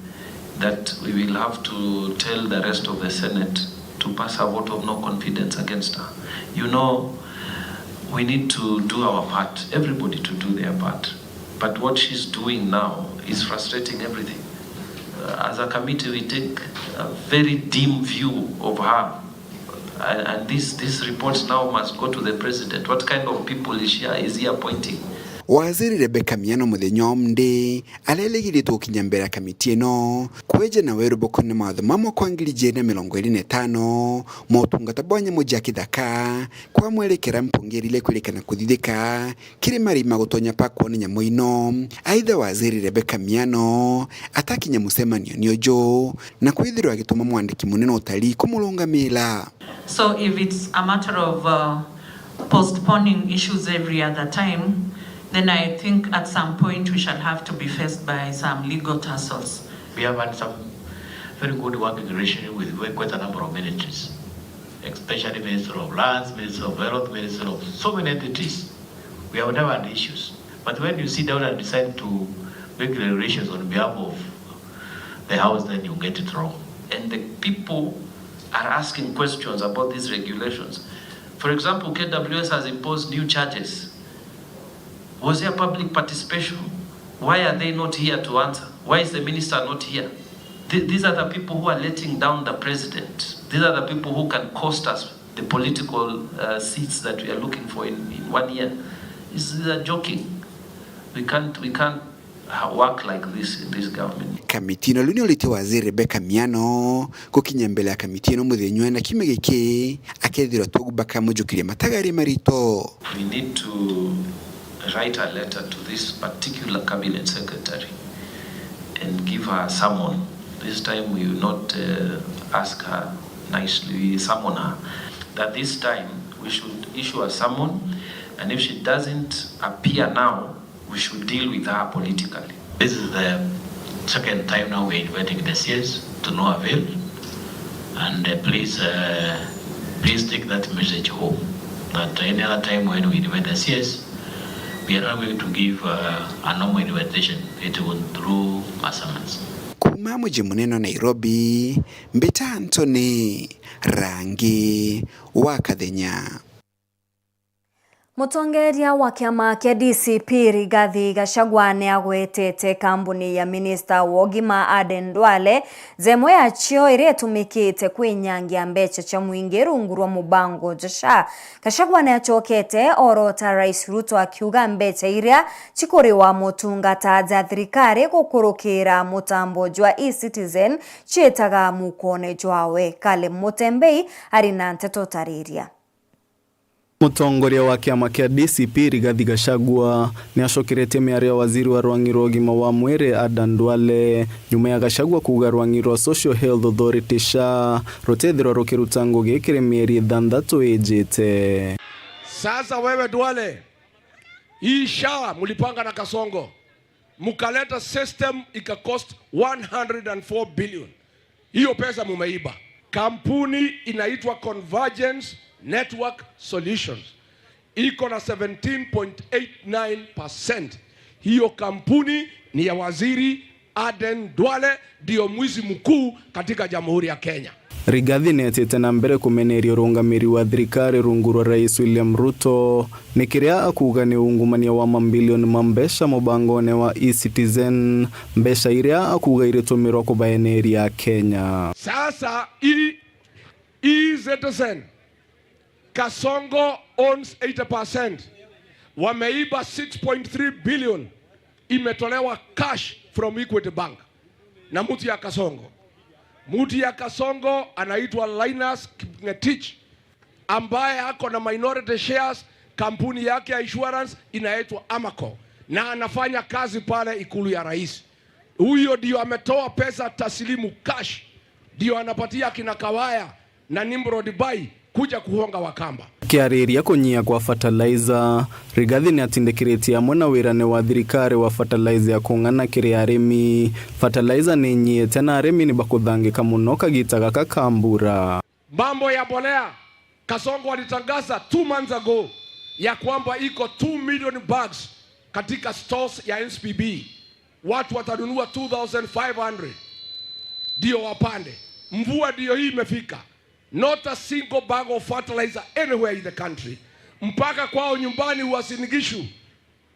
that we will have to tell the rest of the Senate to pass a vote of no confidence against her. You know, we need to do our part, everybody to do their part. But what she's doing now is frustrating everything. Uh, as a committee, we take a very dim view of her. And, and these, these reports now must go to the president. What kind of people is she, is he appointing? Waziri Rebecca Miano muthenya wa Monday arerigirite gukinya mbere ya kamiti ino kweja na weru bukoni na mawatho ma mwaka wa ngiri ijiri na mirongo iri na itano, motungata bwa nyamu ja kithaka, kwa mwerekera mpungi iria ikwirikana kuthithika kiri marima gutonya pa kwona nyamu ino. Aitha Waziri Rebecca Miano atakinya mucemanio ni uju, na kwithirwa agituma mwandiki munene wa utalii kumurungamira. So if it's a matter of, uh, postponing issues every other time, then I think at some point we shall have to be faced by some legal tussles. We have had some very good working relationship with quite a number of ministries, especially Ministry of Lands, Ministry of Health, Ministry of so many entities. We have never had issues. But when you sit down and decide to make regulations on behalf of the house, then you get it wrong. And the people are asking questions about these regulations. For example, K W S has imposed new charges. Was there public participation? Why are they not here to answer? Why is the minister not here? Th-, these are the people who are letting down the president. These are the people who can cost us the political, uh, seats that we are looking for in, in one year. Is, these are joking. We can't, we can't, uh, work like this in this government. Kamiti ino riu ni urite Waziri Rebecca Miano gukinya mbere ya kamiti ino muthenya na kiumia giki akethirwa tu bakamujukiria matagari marito. We need to write a letter to this particular cabinet secretary and give her a summon. This time we will not, uh, ask her nicely, we summon her. That this time we should issue a summon, and if she doesn't appear now, we should deal with her politically. This is the second time now we're inviting the C S to no avail. And, uh, please, uh, please take that message home, that any other time when we invite the C S, we are not going to give, uh, a normal invitation. It will through a summons. Kuuma muji munene wa Nairobi, mbita Anthony Rangi wa Kathenya. Mutongeria wa kiama kia D C P Rigathi Gachagua ni agwetete kambuni ya minista wa ugima Aden Duale, jemwe yacio iria itumikite kwinyangia mbeca cia mwingi rungu rwa mubango jwa SHA. Gachagua ni acokete orota Rais Ruto akiuga mbeca iria cikuriwa motungata ja thirikari gukurukira mutambo jwa e-Citizen ciitaga mukone jwawe. Caleb Mutembei ari na nteto tariria. Mutongoria wa kiama kia D C P Rigathi Gachagua ni acokeretie miario ya waziri wa rwang'i rwa ugima wa mwiri Adan Duale, nyuma ya Gachagua kuuga rwang'i rwa Social Health Authority SHA rutethirwa rukiruta ngugi kiri mieri ithanthatu ijite. Sasa wewe Duale, hii SHA mulipanga na Kasongo, mukaleta system ika cost one hundred and four billion. Hiyo pesa mumeiba. Kampuni inaitwa Convergence Network Solutions. Iko na seventeen point eight nine percent. Hiyo kampuni ni ya waziri Aden Duale, ndio mwizi mkuu katika Jamhuri ya Kenya. Rigathi ni etite na mbere kumeneria urungamiri wa thirikari rungu rwa Rais William Ruto, ni kiria akuuga ni ungumania wa mambilioni ma mbeca mubangone wa e-Citizen, mbeca iria akuuga iritumirwa kubaeneria Akenya. Sasa hii, hii Citizen, Kasongo owns eighty percent. Wameiba six point three billion, imetolewa cash from Equity Bank na mtu ya Kasongo. Mtu ya Kasongo anaitwa Linus Kipngetich, ambaye ako na minority shares, kampuni yake ya insurance inaitwa Amaco, na anafanya kazi pale ikulu ya rais. Huyo ndio ametoa pesa taslimu cash, ndio anapatia kina Kawaya na Nimrod Bai kuja kuhonga Wakamba. Akiariria kunyia kwa fertilizer, Rigathi ni atindikiritie amwe na wirane wa thirikari wa fertilizer ya kung'ana kiri arimi. Fertilizer ni inyiite na arimi ni bakuthangika muno kagita gaka ka mbura. Mambo ya mbolea, Kasongo alitangaza two months ago ya kwamba iko two million bags katika stores ya N C P B. Watu watanunua two thousand five hundred ndio wapande. Mvua ndio hii imefika. Not a single bag of fertilizer anywhere in the country. Mpaka kwao nyumbani Uasin Gishu,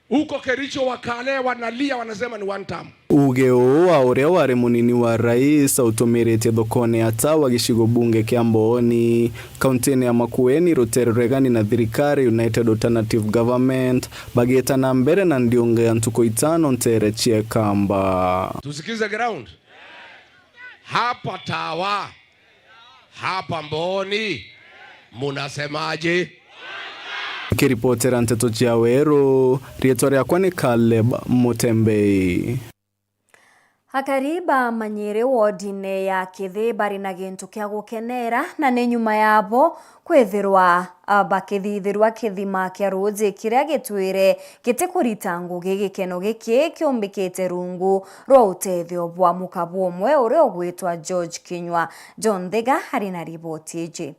Huko Kericho wakale wanalia, wanasema ni one term. Uge uu wa uria wari munini wa rais utumiritie thokone ya Tawa gicigo bunge kia Mbooni, kauntini ya Makueni, rutere ruregani na thirikari United Alternative Government, bagita na mbere na ndiunga ya ntuku itano ntere cia Ikamba. Tusikize ground. Hapa Tawa, hapa Mbooni, munasemaje? Nkiripotera nteto cia Weru, riitwa riakwa ni Caleb Mutembei. Akari ba Manyiri wodine ya Kithi bari na gintu kia gukenera, na ni nyuma yabo kwithirwa, a, bakithithirua kithima kia ruuji kiria gitwire gitikurita ngugi. Gikeno giki kiumbikite rungu rwa utethio bwa mukabu umwe uria ugwitwa George Kinyua. John Thiga ari na riboti iji.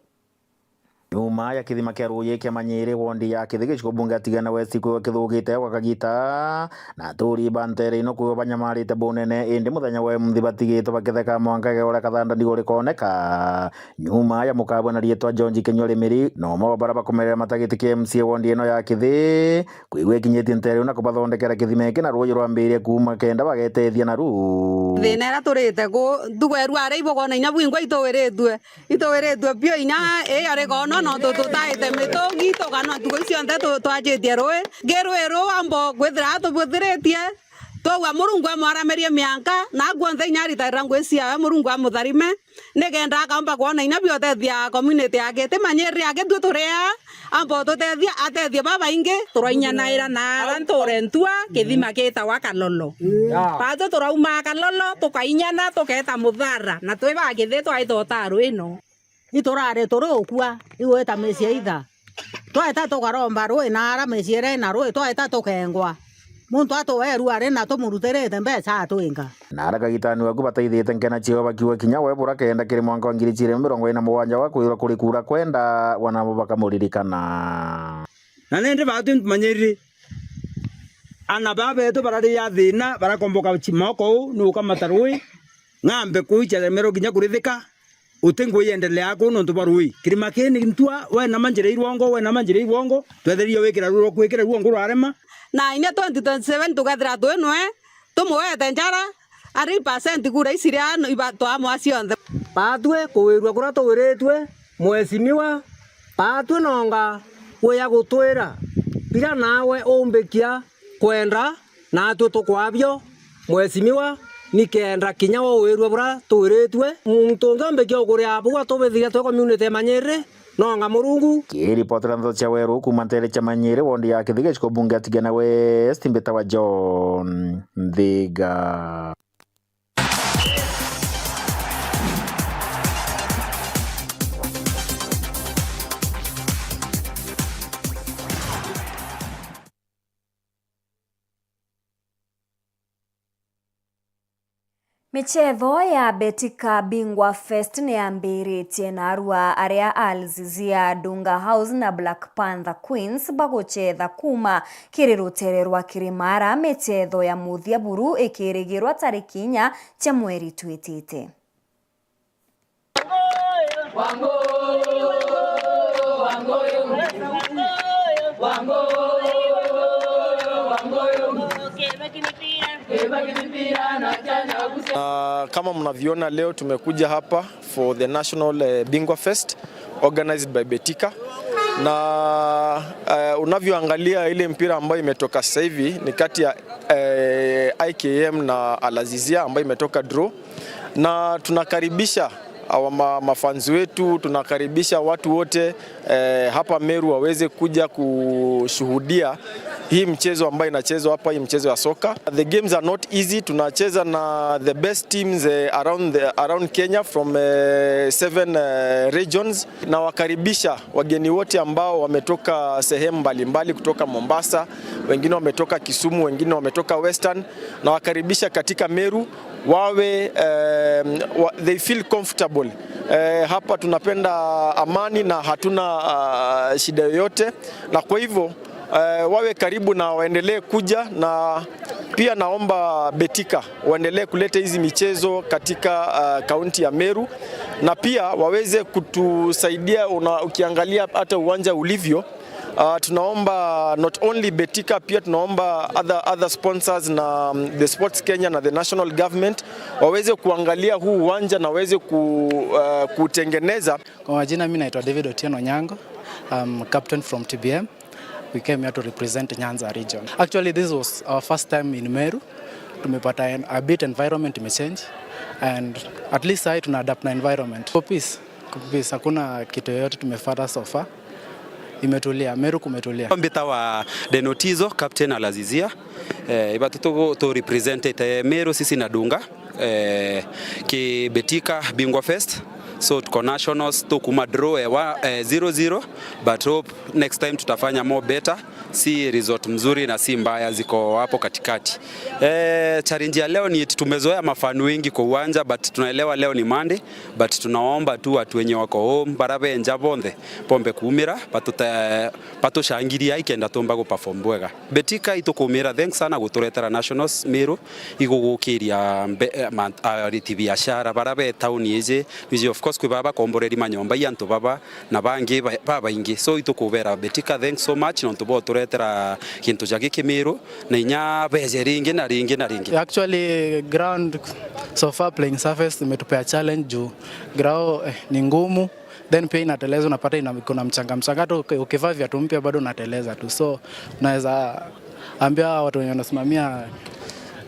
Nyuma ya kithima kia ruuji kia Manyiri, wondi ya Kithi, gicigo bunge ya Tigania West, kwigwa kithugite gwa kagita, na aturi ba ntere ino kwigwa banyamarite bunene, indi muthenya wa umunthi batigitwe bakitheka mwanka igego ria kathanda ndiguru rikoneka. Nyuma ya mukabwe na riitwa George Kinyua Rimiri, na umwe wa baria bakomerera matagiti kia M C A wondi ino ya Kithi, kwigwa ikinyitie ntere ino na kubathondekera kithima giki, na ruuji rwambirie kuuma kenda bagetethia naru. Thina iria turite ku, ntugo ya ruari ibugona inya bwingwa ituwiritue. Ituwiritue biu inya ii yari gono, nontu tutaite mitungi, tukanwa ntuku iu cionthe tu-, twajitie rui. Ngi rui ruu amba kwithira atubuthiritie, twauga Murungu amwaramirie mianka, na akuonthe inya aritarira ngui ciawe, Murungu amutharime, nikenda akaumba kwona inya biotethia community yake. Ti Manyiri yake tui turi aa, amba ututethia, atethie babaingi. Turainyanaira na ara nture ntua, kithima gitawa Kalolo. Baatwi turaumaa Kalolo, tukainyana, tugeeta Muthara, na twi ba Kithi twaita utaa rwino. Iturari turi ukua, igwita micii itha. Twaita tukaromba rui na ara micii iria ina rui, twaita tukengwa. Muntu atuwe ruari na tumurutirite mbeca atwinga. Na ara kagitani waku bataithite nkena ciao bakiuga kinya we bura kenda kiri mwanka wa ngiri ciiri mirongo iri na mugwanja wa kwithirwa kuri kuura kwenda, wana nabo bakamuririkana. Na nindi baatwi Manyiri, ana baa beetu bararia thina, barakomboka ci-, moko uu ni ukamata rui, ng'ambe kuicha remero kinya kurithika, uti ngui iendelea kuu nontu bwa rui. Kirima kii ni ntua, wenama njira irwongo, wenama njira irwongo, twetherie wikira ruu rwa kwikira ruongo rwarema. Na inya twenty twenty-seven tukethira twinwe, tumuwete njara, hundred percent kura ici ria iba twamwa cionthe. Baatwi kuwirua kuria tuwiritue, Mheshimiwa, baatwi nonga wija gutwira biria nawe umbikia kwenda, naatwi tukwabio, Mheshimiwa, nikenda kinya we uwirua buria tuwiritue. Muntu ungi umbikia ukuria buu atubithiria twi community ya Manyiri, nonga Murungu. Kiripotera nteto cia Weru kuuma ntere cia Manyiri, wondi ya Kithi, gicigo bunge ya Tigania West, mbitawa John Nthiga. Michetho ya Betika Bingwa Fest niyambiritie, na arua aria Al Zizia Dunga House na Black Panther Queens baguchetha kuuma kiri rutere rwa Kirimara, michetho ya muthia buru ikirigirwa tariki inya cia mweri twitite. Na kama mnavyoona leo tumekuja hapa for the National, eh, Bingwa Fest organized by Betika. Na, eh, unavyoangalia ile mpira ambayo imetoka sasa hivi ni kati ya, eh, I K M na Al Azizia ambayo imetoka draw. Na tunakaribisha hawa ma-, mafans wetu, tunakaribisha watu wote, eh, hapa Meru waweze kuja kushuhudia hii mchezo ambayo inachezwa hapa, hii mchezo ya soka. The games are not easy, tunacheza na the best teams, eh, around the, around Kenya from, eh, seven, eh, regions. Nawakaribisha wageni wote ambao wametoka sehemu mbalimbali, kutoka Mombasa, wengine wametoka Kisumu, wengine wametoka Western. Nawakaribisha katika Meru, wawe, eh, wa-, they feel comfortable. Eh, hapa tunapenda amani na hatuna, ah, shida yoyote, na kwa hivyo, eh, wawe karibu na waendelee kuja, na pia naomba Betika waendelee kuleta hizi michezo katika, ah, kaunti ya Meru, na pia waweze kutusaidia. Una-, ukiangalia hata uwanja ulivyo, Uh, tunaomba not only Betika, pia tunaomba other, other sponsors na, um, the Sports Kenya na the national government waweze kuangalia huu uwanja na waweze ku, uh, kutengeneza. Kwa majina, mimi naitwa David Otieno Onyango. I'm captain from T B M. We came here to represent Nyanza region. Actually, this was our first time in Meru. Tumepata en-, a bit environment imechange, and at least sahi tuna adapt na environment. For peace, for peace, hakuna kitu yoyote tumefata so far. Imetulia, Meru kumetulia. Mbitawa Denotizo, captain Al Azizia. Eh, ibatu tu, tu representete Meru sisi na Dunga, eh, ki Betika Bingwa Fest. So tuko nationals, tukuma draw, eh, wa, eh, zero zero, but hope next time tutafanya more better. Si result mzuri na si mbaya, ziko hapo katikati. Eh, challenge ya leo ni eti tumezoea mafan wengi kwa uwanja, but tunaelewa leo ni Monday, but tunaomba tu watu wenye wako home, bara benja bonthe, bombe kuumira, batuta-, batushangiria ikenda tumba gu perform bwega. Betika itukumira, thanks sana guturetera nationals Meru, igugukiria mbe-, eh, man-, ariti biashara bara be town iji, niji of course kwi baba bakomboreri manyomba i antu baba na bangi ba-, babaingi. So itukubera Betika, thanks so much nontu bwa uturetera gintu ja giki Meru, na inya beje ringi na ringi na ringi. Actually, ground so far, playing surface imetupea challenge juu ground, eh, ni ngumu. Then pia inateleza, unapata ina-, kuna mchanga mchanga, hata uki-, ukivaa viatu mpya bado unateleza tu. So naweza ambia watu wenye wanasimamia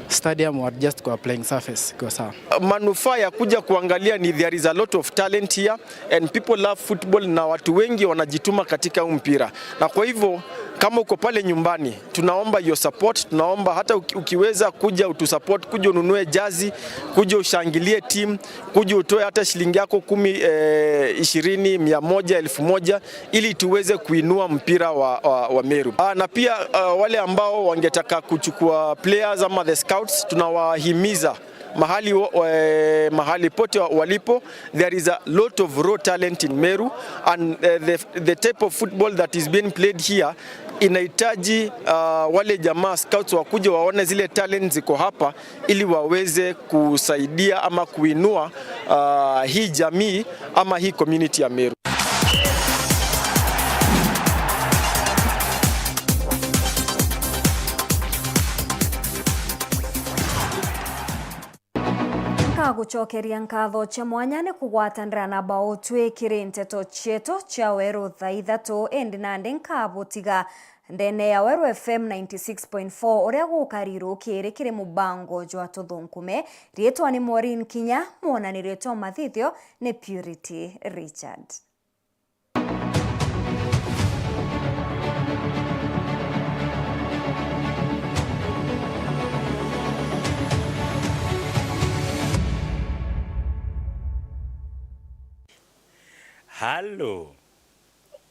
stadium wa adjust kwa playing surface kwa sawa. Manufaa ya kuja kuangalia ni there is a lot of talent here and people love football, na watu wengi wanajituma katika huu mpira, na kwa hivyo kama uko pale nyumbani, tunaomba your support, tunaomba hata uki-, ukiweza kuja utusupport, kuja ununue jazi, kuja ushangilie team, kuja utoe hata shilingi yako kumi, eh, ishirini, mia moja, elfu moja, ili tuweze kuinua mpira wa, wa, wa Meru. Ah, na pia, ah, wale ambao wangetaka kuchukua players ama the scouts, tunawahimiza mahali wo-, eh, mahali pote wa-, walipo, there is a lot of raw talent in Meru, and, eh, the, the type of football that is being played here inahitaji, ah, wale jamaa scouts wakuje waone zile talent ziko hapa ili waweze kusaidia ama kuinua, ah, hii jamii ama hii community ya Meru. Nkagucokeria nkatho cia mwanya ni kugwatanira na bautwi kiri nteto cietu cia weru thaa ithatu, indi nandi nkabutiga ndene ya Weru F M ninety six point four, uria gukari rukiri kiri mubango jwa Tuthunkume. Riitwa ni Maureen Kinya, mwonanirio jwa mathithio ni Purity Richard. Hello.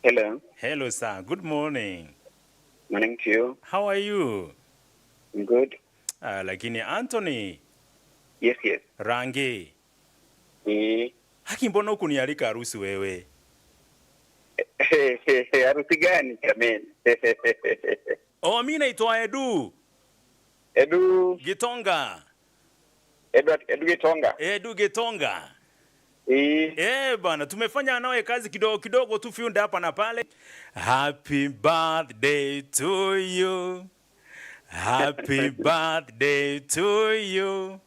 Hello. Hello, sir. Good morning. Morning to you. How are you? I'm good. Ah, lakini Anthony. Yes, yes. Rangi. Eh. Haki, mbona hukunialika harusi wewe? Harusi gani jameni? Oh, mi naitwa Edu. Edu. Gitonga. Edward, Edu Gitonga. Edu Gitonga. Eh. Eh, bana, tumefanya nawe kazi kidogo kidogo tu, fiunda hapa na pale. Happy birthday to you. Happy birthday to you.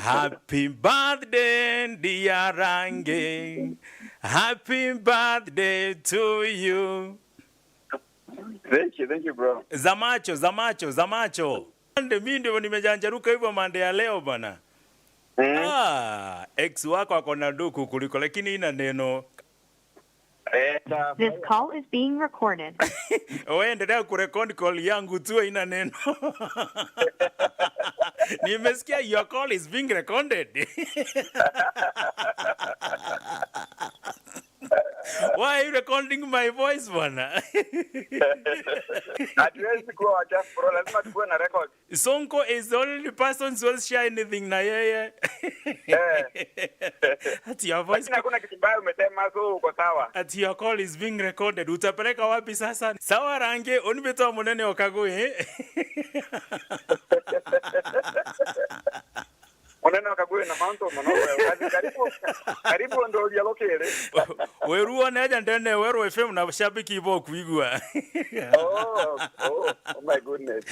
Happy birthday, dear Rangi. Happy birthday to you. Thank you, thank you, bro. Za macho, za macho, za macho. Ande, mi ndio nimejanjaruka hivyo mande ya leo bana. Mm. Ah, ex wako ako na nduku kuliko, lakini ina neno. Eh, ta- This call is being recorded. Wewe endelea kurekodi call yangu tu, haina neno. Nimesikia your call is being recorded. Why are you recording my voice, bwana? Hatuwezi kuwa wachafu, bro, lazima tukuwe na record. Sonko is the only person siwezi share anything na yeye. Eh. Ati your voice. Lakini hakuna kitu mbaya umesema, so uko sawa. Ati your call is being recorded. Utapeleka wapi sasa? Sawa Rangi, unibitwa munene okagwe. Munene okagwe. Kwina mantu mono. Karibu, karibu ndoria lokere. Wiru wone aja ndene Weru F M na shabiki ibo kwigua. Oh, oh, oh my goodness.